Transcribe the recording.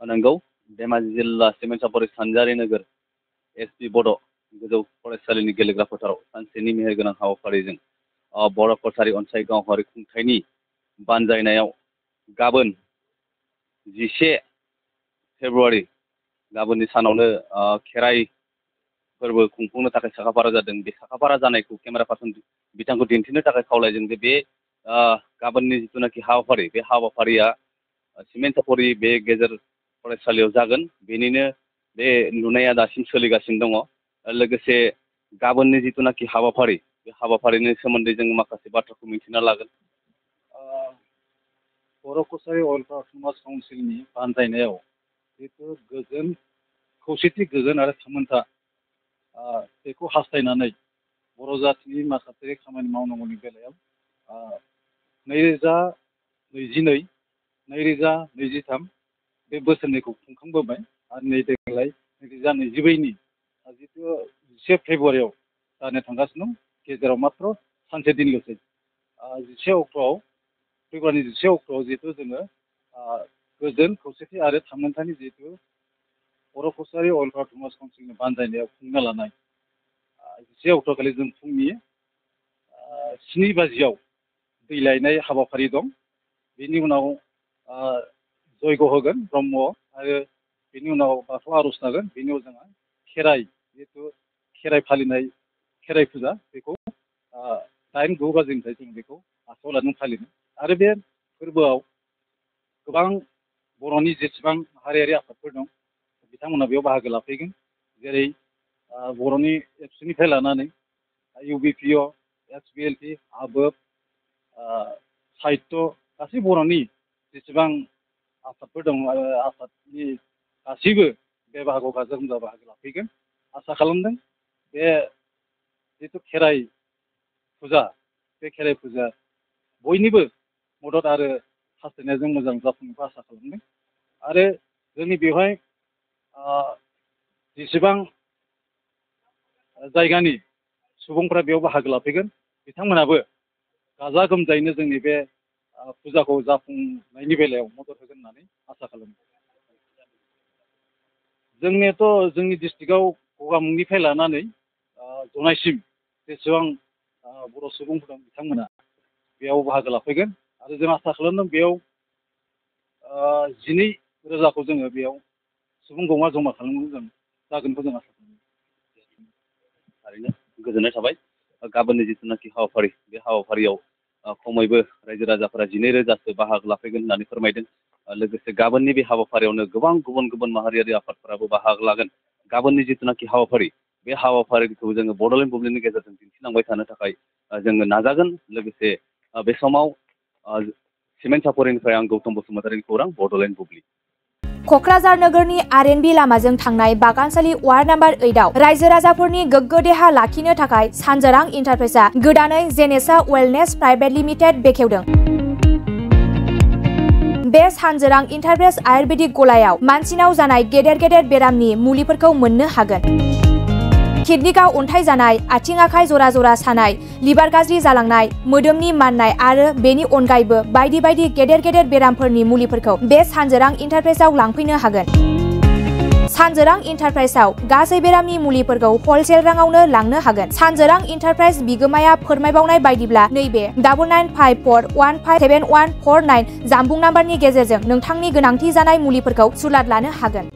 नंगौ धेमाजि जिल्ला सिमेन्ट सापरि सानजारि नोगोर एसपि बड' गोजौ फरायसालिनि गेलेग्रा फोथाराव सानसेनि मेहेरगोनां हाबाफारिजों बर' कछारी अनसाय गावहारि खुंथायनि बानजायनायाव गाबोन 11 फेब्रुवारि गाबोननि सानावनो खेराइ फोरबो खुंफुंनो थाखाय साखाफारा जादों। बे साखाफारा जानायखौ केमेरा पार्सन बिथांखौ दिन्थिनो थाखाय खावलायदों जे बे गाबोननि जिथुनाखि हाबाफारि बे हाबाफारिया सिमेन्ट सापरि बे गेजेर फरायसालियाव जागोन। बेनिनो बे नुनाया दासिम सोलिगासिनो दङ। लोगोसे गाबोननि जिथुनाखि हाबाफारि बे हाबाफारिनि सोमोन्दै जों माखासे बाथ्राखौ मिथिना लागोन। बर' कछारी वेलफेयार समाज काउन्सिलनि बानजायनायाव जिहेतु गोजोन खौसेथि गोजोन आरो थामोनथा बेखौ हास्थायनानै बर' जाथिनि माखासे खामानि मावनांगौनि बेलायाव 2022-2023 बे बोसोरनैखौ खुंखांबोबाय आरो नै देग्लाय 2024नि जितु 11 फेब्रुवारियाव जानो थांगासिनो दं। गेजेराव मात्र सानसे दिनल'सै 11 अक्ट'आव फेब्रुवारिनि 11 अक्ट'आव जिहेतु जोङो गोजोन खौसेथि आरो थामोनथानि जिहेतु बर' कछारी वेलफेयार समाज काउन्सिलनि बानजायनायाव खुंनो लानाय 11 अक्ट'खालि जों फुंनि 7 बाजियाव दै लायनाय हाबाफारि दं। बेनि उनाव जयग' होगोन ब्रह्म आरो बेनि उनाव बाथौ आर'ज लागोन। बेनि उनाव जोंहा खेराइ जिहेतु खेराइ फालिनाय खेराइ फुजा बेखौ 8-9 बाजिनिफ्राय जों बेखौ आखायाव लानानै फालिगोन। आरो बे फोरबोआव गोबां बर'नि जेसेबां हारियारि आफादफोर दं बिथांमोना बेयाव बाहागो लाफैगोन। जेरै बर'नि एबसुनिफ्राय लानानै UBPO, SBLT, आबोब, साहित्य गासै बर'नि जेसेबां आफादफोर दं आफादनि गासैबो बे बाहागोआव गाजा गोमजा बाहागो लाफैगोन। आसा खालामदों बे जिथु खेराइ फुजा बे खेराइ फुजा बयनिबो मदद आरो हास्थायनायजों मोजां जाफुंनायखौ आसा खालामदों। आरो जोंनि बेवहाय जेसेबां जायगानि सुबुंफ्रा बेयाव बाहागो लाफैगोन बिथांमोनाबो गाजा गोमजायैनो जोंनि बे फुजाखौ जाफुंनायनि बेलायाव मदद होगोन होननानै आसा खालामो। जोंनि डिस्ट्रिक्टआव गगामुगनिफ्राय लानानै जनायसिम जेसेबां बर' सुबुंफोर दं बिथांमोना बेयाव बाहागो लाफैगोन। आरो जों आसा खालामदों बेयाव 12,000खौ जोङो बेयाव सुबुं गमा जमा खालामनो जों जागोनखौ जों आसा खालामो। थारैनो गोजोननाय थाबाय। गाबोननि जिथुनाखि हाबाफारि बे हाबाफारियाव खमैबो रायजो राजाफोरा 12,000सो बाहागो लाफैगोन होननानै फोरमायदों। लोगोसे गाबोननि बे हाबाफारियावनो गोबां गुबुन गुबुन माहारियारि आफादफोराबो बाहागो लागोन। गाबोननि जिथुनाखि हाबाफारि बे हाबाफारिखौ जोङो बड'लेण्ड बुब्लिनि गेजेरजों दिन्थिलांबाय थानो थाखाय जोङो नाजागोन। लोगोसे बे समाव सिमेन्ट सापरिनिफ्राय आं गौतम बसुमतारिनि खौरां बड'लेण्ड बुब्लि। क'क्राझार नोगोरनि आर.एन.बी लामाजों थांनाय बागानसालि वार्ड नाम्बार 8आव रायजो राजाफोरनि गोग्गो देहा लाखिनो थाखाय सानजोरां इन्टारप्राइजआ गोदानै जेनेसा वेलनेस प्राइभेट लिमिटेड बेखेवदों। बे सानजोरां इन्टारप्राइज आयुर्वेदिक गलायाव मानसिनाव जानाय गेदेर गेदेर बेरामनि मुलिफोरखौ मोननो हागोन। किडनिकआव अन्थाइ जानाय, आथिं आखाइ जरा जरा सानाय, लिभार गाज्रि जालांनाय, मोदोमनि माननाय आरो बेनि अनगायैबो बायदि बायदि गेदेर गेदेर बेरामफोरनि मुलिफोरखौ बे सानजोरां इन्टारप्राइजआव लांफैनो हागोन। सानजोरां इन्टारप्राइजआव गासै बेरामनि मुलिफोरखौ हलसेल राङावनो लांनो हागोन। सानजोरां इन्टारप्राइज बिगोमाया फोरमायबावनाय बायदिब्ला नैबे 9954157149 जानबुं नाम्बारनि गेजेरजों नोंथांनि गोनांथि जानाय मुलिफोरखौ सुलाद लानो हागोन।